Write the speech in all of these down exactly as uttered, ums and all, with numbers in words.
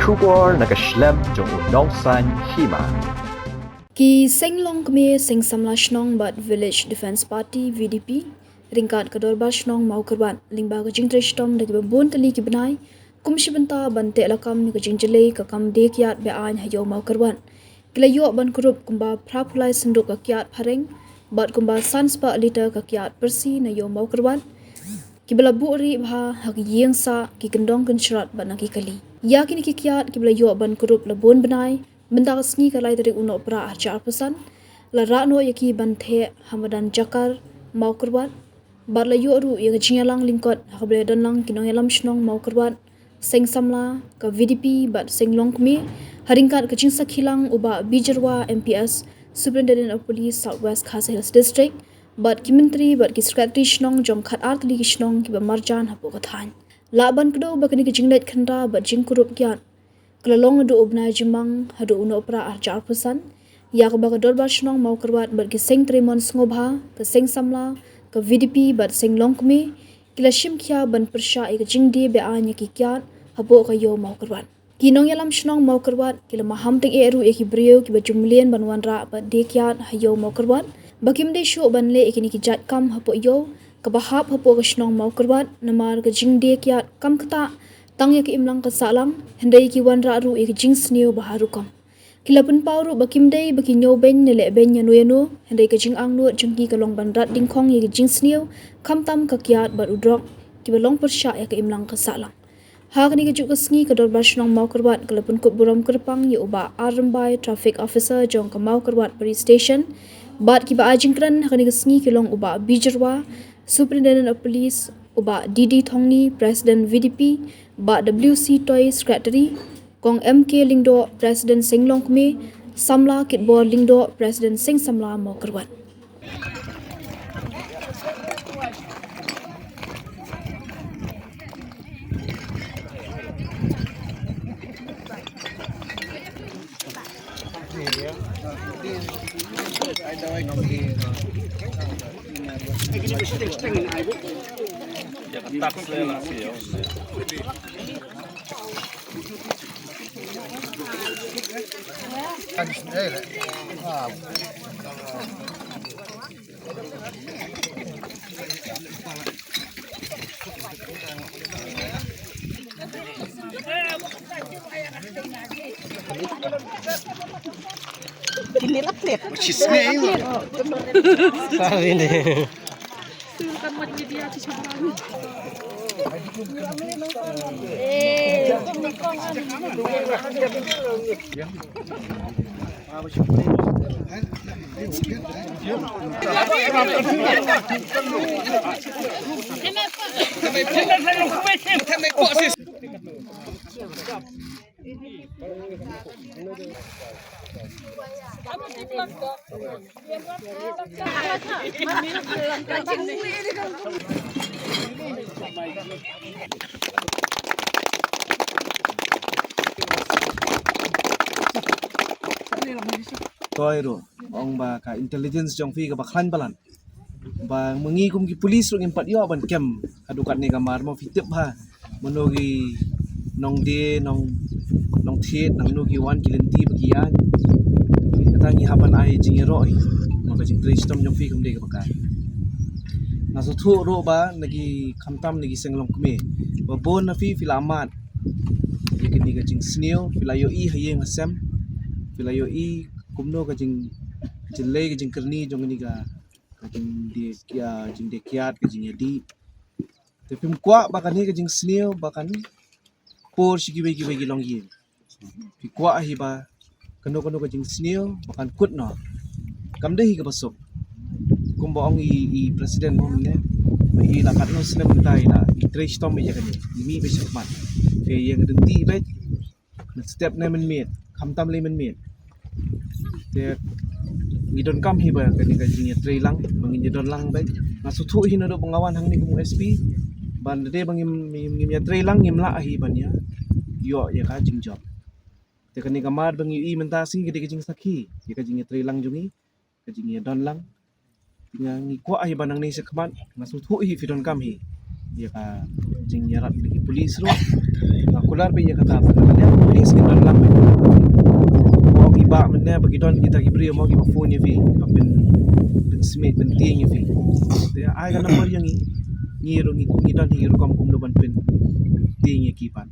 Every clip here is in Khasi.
Khubor na ka shlem jong u Nongsaiñ Hima. Ki Seng Longkmie, Seng Samla Shnong bad Village Defence Party, V D P, ryngkat ka Dorbar Shnong Mawkyrwat, lyngba ka jingtrei shitom da kiba bun tylli ki bnai kum shi bynta ban teh lakam ïa ka jingjyllei ka kam die kiad be-aiñ ha Ïew Mawkyrwat, ki la ïoh ban kurup kumba phra phew lai synduk ka kiad phareng bad kumba san spah litre ka kiad pyrsi na Ïew Mawkyrwat, kiba la buh rieh bha ha ki ïing sah, ki kyndong kynshrot bad na ki kali. Ïa kine ki kiad kiba la ïoh ban kurup la bun bnai, mynta ka sngi ka lai tarik u Nohprah arhajar arphew san, la rah noh ïa ki ban theh ha madan Jakar Mawkyrwat, bad la ïoh ruh ïa ka jingïalang lyngkot ha kaba la ïadon lang ki nongïalam shnong Mawkyrwat, Seng Samla ka V D P bad Seng Longkmie, ha ryngkat ka jingsakhi lang u Bah B Jyrwa M P S, Superintendent of Police South West Khasi Hills District, bad ki myntri bad ki sekretari shnong jong khatar tylli ki shnong kiba marjan hapoh ka thaiñ. Lah ban kdew ba kane ka jingleit khynra bad jingkurup kiad ka la long naduh u bnai Jymmang haduh u Nohprah arhajar arphew san, ïa kaba ka Dorbar Shnong Mawkyrwat bad ki seng trei mon sngewbha, ka Seng Samla, ka V D P bad Seng Longkmie, ki la shim khia ban pyrshah ïa ka jingdie be-aiñ ïa ki kiad hapoh ka Ïew Mawkyrwat. Ki nongïalam shnong Mawkyrwat ki la maham tyngeh ruh ïa ki briew kiba ju mlien ban wanrah bad die kiad ha Ïew Mawkyrwat ba kim dei shuh ban leh ïa kine ki jait kam hapoh ïew kaba hap hapoh ka shnong Mawkyrwat, namar ka jingdie kiad kam ktah tang ïa ka imlang ka sahlang, hynrei ki wanrah ruh ïa ka jingsniew ba har rukom. Ki la pynpaw ruh ba kim dei ba ki ñiew beiñ ne leh beiñ ïano ïano, hynrei ka jingangnud jong ki ka long ban rat dyngkhong ïa ka jingsniew, khamtam ka kiad bad u drok, kiba long pyrshah ïa ka imlang ka sahlang. Ha kane kajuh ka sngi ka Dorbar Shnong Mawkyrwat ka la pynkup burom kyrpang ïa u Bah R Rymbai, Traffic Officer jong ka Mawkyrwat Police Station, bad kiba ai jingkren ha kane ka sngi ki long u Bah B Jyrwa, Superintendent of Police, u Bah D D Thongni, President V D P, Bah W C Toi, Secretary, Kong M K Lyngdoh, President Seng Longkmie, Samla Kitbor Lyngdoh, President Seng Samla Mawkyrwat. Toi ruh ong ba ka intelligence jong phi kaba khlaiñ palat. Ba ma ngi kum ki police ruh ngim pat ïoh ban kem haduh katne ka mar, mo phi tip ha mano ki nongdie, nong, nongthied, nangno ki wan ki lynti ba ki ïaid. Kata ngi hap ban ai jingïaroh hi. Mo ka jingtrei shitom jong phi kam dei kaba kai. Nga sngewthuh ruh ba na ki khamtam na ki seng longkmie ba bun na phi phi la mad ïa kane ka jingsniew, phi la ïohi ha ïing ha sem, phi la ïohi kumno ka jing, jingïaleh ka jingkyrni jong kane ka ka jingdie, ka jingdie kiad, ka jingïadih. Te phim kwah ba kane ka jingsniew ba kan por sha kiwei kiwei ki longïing. Phi kwah hi ba kano kano ka jingsniew ba kan kut noh. Kam dei hi kaba suk. Kumba ong i, i president mo mynne, ba i la katno snem mynta i la, i trei shitom ïa kane, i mih beit shakhmat. Te ïeng dynti beit, na step ne mynmiet, khamtam lei mynmiet. Te ngi donkam hi ba kane ka jingïatreilang ba ngin ïadon lang beit. Nga sngewthuh hi naduh ba nga wan hangne kum u S P ba lada ba ngim, ngim, ngim ïatreilang ngim lah hi ban ïa ïoh ïa ka jingjop. Te kane ka mar ba ngi ïohi mynta sngi ka dei ka jingsakhi ïa ka jingïatreilang jong ngi, ka jingïadon lang. Nga, ngi kwah hi ba nangne shakhmat, nga sngewthuh hi phi donkam hi. ïa ka jingïarap na ki pulis ruh. Nga kular beit ïa kata ba ka liang pulis ki don lang beit. Mo ki ba mynne ba ki don kita ki briew mo ki ba phone ïa phi ba pyn pynsmit pyntieng ïa phi. Te ai ka number ïa ngi, ngi ruh ngi ngi don hi rukom kumno ban pyntieng ïa ki pat.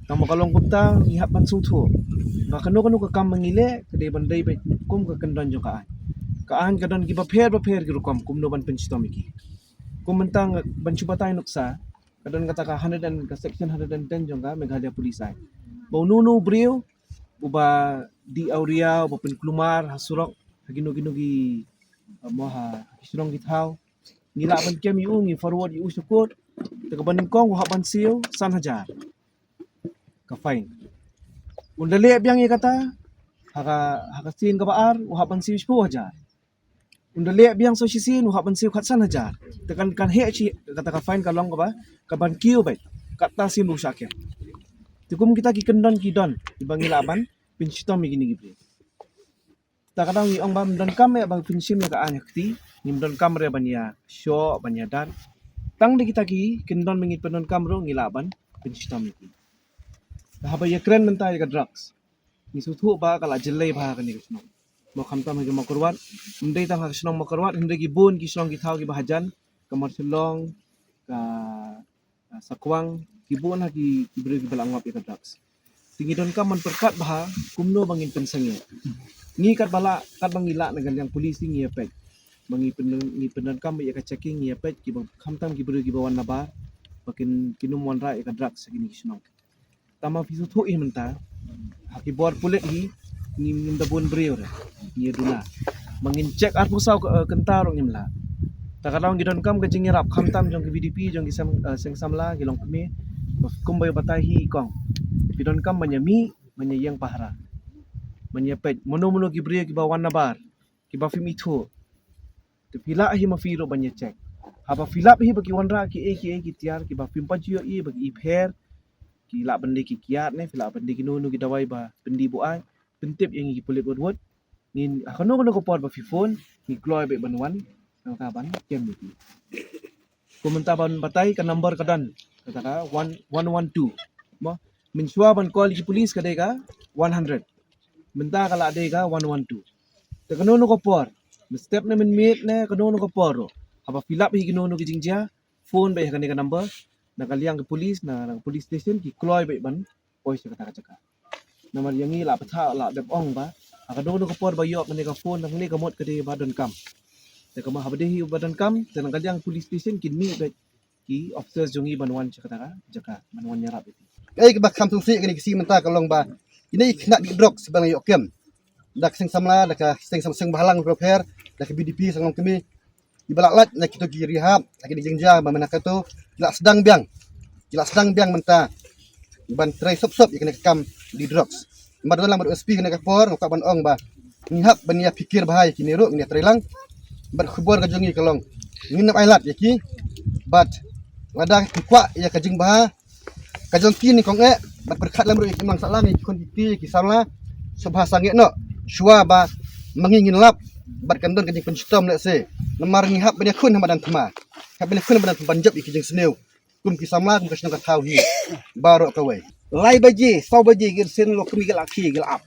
Tang ba ka long kumta ngi hap ban sngewthuh ba kano kano ka kam ba ngi leh ka dei ban dei beit kum ka kyndon jong ka aiñ. Ka aiñ ka don ki bapher bapher ki rukom kumno ban pynshitom ïa ki. Kum mynta ban shu batai nuksa ka don kata ka hundred and ka section hundred and ten jong ka Meghalaya Police Act. Ba uno uno u briew uba dih awria uba pynkulmar ha surok ha kino kino ki, mo ha ki shnong ki thaw, ngi lah ban kem ïa u, ngi forward ïa u sha court. Te kaba nyngkong u hap ban siew san hajar ka fine. Un da leh biang ïa kata ha ka ha ka sien kaba ar u hap ban siew shiphew hajar. Un da leh biang sa shisien u hap ban siew khatsan hajar. Te kan kan heh shi kata ka fine ka long kaba ka ban kiew beit. Kata sien u shah kem. Te kum kita ki kyndon ki don kiba ngi lah ban pynshitom ïa kine ki briew. Ta ka daw ngi ong ba ym donkam ïa ban pynshim ïa ka aiñ ha kti, ngim donkam re ban ïa shoh ban ïa dat. Tang da kita ki kyndon ba ngi pyndonkam ruh ngi lah ban pynshitom ïa ki. Haba ïa kren mynta ïa ka drugs, ngi sngewthuh ba ka la jyllei bha ha kane ka shnong. Mo khamtam ha ki Mawkyrwat, ym dei tang ha ka shnong Mawkyrwat, hynrei ki bun ki shnong ki thaw kiba hajan, ka Marshallong, ka Sakwang, ki bun ha ki ki briew kiba la ngop ïa ka drugs. Te ngi donkam ban pyrkhat bha kumno ba ngin pynsangeh. Ngi katba lah katba ngi lah na ka liang police ngi ïa peit ba ngi pyn ngi pyndonkam ïa ka checking ngi ïa peit kiba khamtam ki briew kiba wan nabar ba kin kin ym wanrah ïa ka drugs ha kine ki shnong. Tang ma phi sngewthuh ïa mynta ha ki bor pulit hi ngim ngim da bun briew re ngi ïa duna. Ma ngin check arphew saw kynta ruh ngim lah. Ta ka daw ngi donkam ka jingïarap khamtam jong ki V D P jong ki seng samla ki longkmie. Kumba ïa batai hi i kong, phi donkam ban ïa mih ban ïa ïeng pahara ban ïa peit mano mano ki briew kiba wan nabar kiba phim ithuh. Te phi lah hi ma phi ruh ban ïa check. Haba phi lap hi ba ki wanrah kiei kiei ki tiar kiba phim pat ju ïohi ba ki i pher, ki lah ban dei ki kiad ne phi lah ban dei kino kino ki dawai ba pyndih buaid, pyntip ïa ngi ki pulit wut wut. Ngin ha kano kano ka por ba phi phone ngi kloi beit ban wan. Nangta ban kem ïa phi. Kum mynta ban batai ka number ka don kata ka one one one two. Mo mynshuwa ban call ïa ki police ka dei ka one hundred. Mynta ka la dei ka one one two. Te kano kano ka por mynstep ne mynmiet ne kano kano ka por ruh haba phi lap hi kano kano ki jingjia, phone beit ha kane ka number. Na ka liang ka police na ka police station ki kloi beit ban poi sha kata ka jaka. Namar ïa ngi la pathah la dep ong ba ha kano kano ka por ba ïoh kane ka phone na kane ka mut ka dei ba donkam. Te kama haba dei hi ba donkam te na ka liang police station kin mih beit ki officers jong ngi ban wan sha kata ka jaka ban wan ïarap ïa ki. Kaei kaba kham sngewsih kane ka sngi mynta ka long ba kine ki khynnah dih drugs ba nga ïoh kem da ka seng samla da ka seng samla seng bhalang bapher da ka V D P seng longkmie. Kiba la lait na kito ki rehab ha kine ki jingjia ba mynta kato ki la sdang biang, ki la sdang biang mynta ban trei sop sop ïa kane ka kam dih drugs. Namar da lang bad u S P kane ka por nga kwah ban ong ba ngi hap ban ïa phikir bha ïa kine ruh ngin ïa trei lang. Bad khubor ka jong ngi ka long ngin ym ailad ïa ki bad lada ki kwah ïa ka jingbha ka jong ki ne kong eh bad pyrkhat lem ruh ïa ki mang sahlang ïa ki khun ki kti ïa ki samla. Sngewbha sangeh noh shuwa ba ma ngi ngin lap bad kan don ka jingpynshitom lehse. Namar ngi hap ban ïakhun ha madan thma, hap ban ïakhun ha madan thma ban jop ïa ki jingsniew kum ki samla kum ka shnong ka thaw hi baroh kawei. Lai baje saw baje ki sien lo kmie ki la khie ki la ap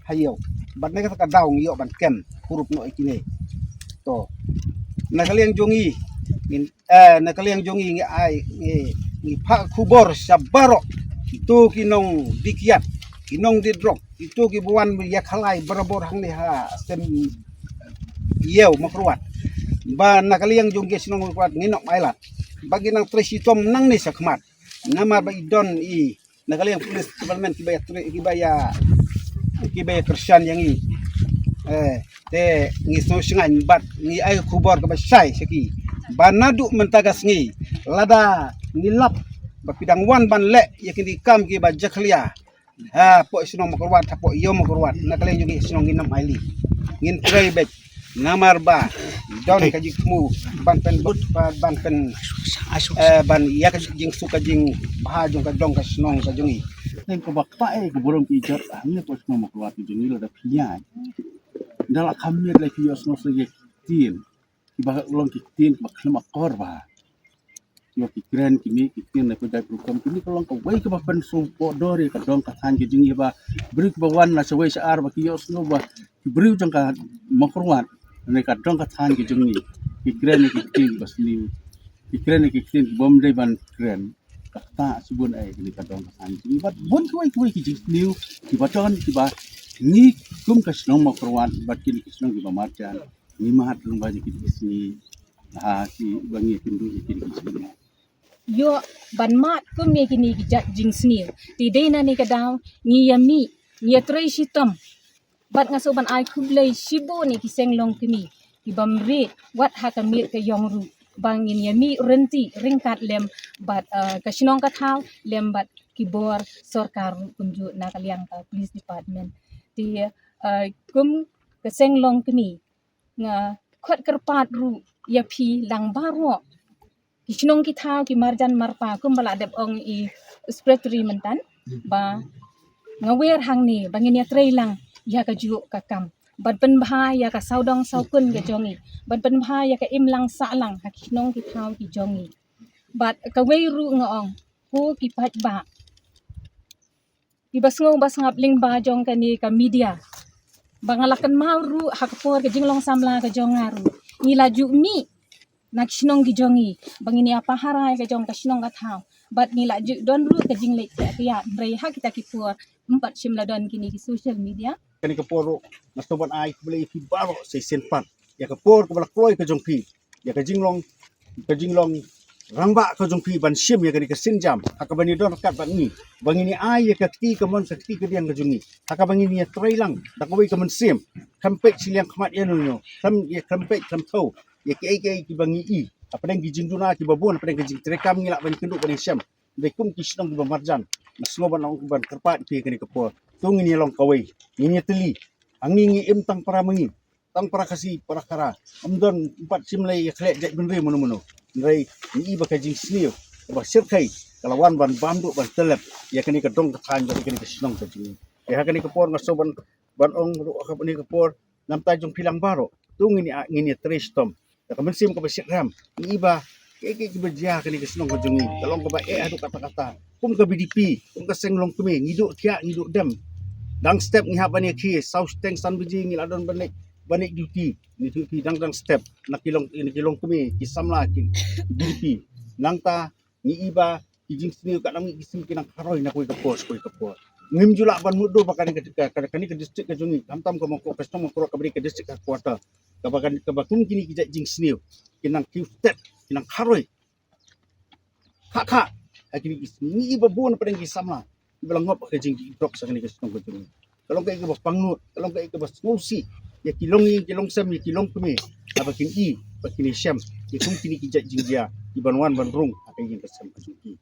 ha ïew. Bad na kata ka daw ngi ïoh ban kem kurup noh ïa kine. To na ka liang jong ngi ngin eh, na ka liang jong ngi ngi ai ngi ngi phah khubor sha baroh kito ki nongdih kiad, ki nongdih drok, kito kiba wan ïa khalai barabor hangne ha stem ïew Mawkyrwat. Ba na ka liang jong ki shnong Mawkyrwat ngin ym ailad ba ngin nang trei shitom nangne shakhmat. Namar ba i don i na ka liang police department kiba ïa trei kiba ïa kiba ïa kyrshan ïa ngi. Eh, te ngi sngewshngaiñ bad ngi ai khubor kaba shai sha ki ba naduh mynta ka sngi lada ngi lap ba phi dang wan ban leh ïa kine ki kam kiba jakhlia hapoh shnong Mawkyrwat hapoh ïew Mawkyrwat na ka liang jong ngi shnong ngin ym ailad. Ngin trei beit namar ba don ka jingthmu ban pyn ban pyn eh, ban ïa ka jingsuk ka jingbha jong ka dong ka shnong ka jong ngi. Teng kaba kta eh ka burom ki jot hangne hapoh shnong Mawkyrwat ka jong ngi lada phi ïaid. Da la kham miet la phi ïohsngew sa ïa ki ktien kiba long ki ktien kiba khlem akor bha. ïoh ki kren ki mih ki ktien na ka jaitbynriew, kine ki long kawei kaba pynsngewbha dor ïa ka dong ka thaiñ ka jong ngi ba briew kiba wan na shawei sha ar ba ki ïohsngew ba ki briew jong ka Mawkyrwat ne ka dong ka thaiñ ka jong ngi ki kren ïa ki ktien ba sniew, ki kren ïa ki ktien ki bym dei ban kren. Kata shibun eh kane ka dong ka thaiñ ka jong ngi bad bun kawei kawei ki jingsniew kiba don kiba ngi kum ka shnong Mawkyrwat bad kine ki shnong kiba marjan ngi mad lyngba ïa kine ki sngi ha kiba ngi kynduh ïa kine ki sngi. Ïoh ban mad kum ïa kine ki jait jingsniew. Te dei na ne ka daw ngi ïa mih ngi ïa trei shitom. Bad nga sngewbha ban ai khublei shibun ïa ki seng long kmie ki bym rit wat ha ka miet ka ïong ruh ba ngin ïa mih ryntih ryngkat lem bad eh, ka shnong ka thaw lem bad ki bor sorkar ruh kumjuh na ka liang ka police department. Te eh, kum ka seng long kmie nga khot kyrpad ruh ïa phi lang baroh ki shnong ki thaw ki marjan marpa kum ba la dep ong i secretary myntan ba nga wer hangne ba ngin ïa trei lang ïa ka juk ka kam ban pynbha ïa ka sawdong sawkun ka jong ngi ban pynbha ïa ka im lang sah lang ha ki shnong ki thaw ki jong ngi. Bad kawei ruh nga ong ko ki paidbah kiba sngew ba sngap lyngba jong kane ka media ba nga la kynmaw ruh ha ka por ka jinglong samla ka jong nga ruh ngi la ju mih na ki shnong ki jong ngi ba ngin ïa pahara ïa ka jong ka shnong ka thaw bad ngi la ju don ruh ka jingleh ka ïa hynrei ha kita ki por ym pat shym la don kine ki social media. Kane ka por ruh nga sngewbha ban ai khublei ïa phi baroh sa shisien pat ïa ka por kaba la kloi ka jong phi ïa ka jinglong ka jinglong rangbah ka jong phi ban shim ïa kane ka sienjam ha kaba ngi don ryngkat bad ngi ba ngin ïa ai ïa ka kti ka mon ka kti ka diang ka jong ngi ha kaba ngin ïa trei lang da kawei ka mynsiem khlem peit shiliang khmat ïa no no khlem ïa khlem peit khlem thaw ïa kiei kiei kiba ngi i hapdeng ki jingduna kiba bun hapdeng ki jingtreikam ngi lah ban kynduh ban ïa shem. Dei kum ki shnong kiba marjan nga sngewbha ban ong ban kyrpad ïa phi kane ka por to ngin ïa long kawei ngin ïa tylli. Hangne ngi im tang para ma ngi tang para Khasi para Khara. Ym don ym pat shym la ïa khleh jaitbynriew mano mano. Hynrei ngi i ba ka jingsniew kaba shyrkhei ka la wan ban bam duh ban tyllep ïa kane ka dong ka thaiñ bad ïa kane ka shnong ka jong ngi. Te ha kane ka por nga sngewbha ban ban ong ruh ha kane ka por namta jong phi lang baroh to ngin ïa ngin ïa trei shitom da ka mynsiem kaba shyrkhei. Ngi i ba kiei kiei kiba jia ha kane ka shnong ka jong ngi ka long kaba eh haduh katta katta. Kum ka VDP kum ka seng long kmie ngi duh thiah ngi duh dem. Dang step ngi hap ban ïa khie saw shiteng san baje ngi la don ban leit ban leit duty. Ngi duh phi dang dang step na ki long na ki long kmie ki samla ki VDP. Nangta ngi i ba ki jingsniew ka dang ngi ki sim ki nang kharoi na kawei ka por sha kawei ka por. Ngim ju lah ban mutdur ba kane ka ka- ka- kane ka district ka jong ngi khamtam ka Mawkyrwat ka shnong Mawkyrwat kaba dei ka district headquarter kaba kan kaba kum kine ki jait jingsniew ki nang kiew stet ki nang kharoi. Kha kha ha kine ki sngi ngi i ba bun pdeng ki samla iba la ngop ha ka jingdih drugs ha kane ka shnong ka jong ngi. Ka long kaei kaba pangnud ka long kaei kaba sngewsih ïa ki longïing ki longsem ïa ki longkmie haba kin i ba kin ïashem ïa kum kine ki jait jingjia ki ban wan ban rung ha ka ïing ka sem ka jong ki.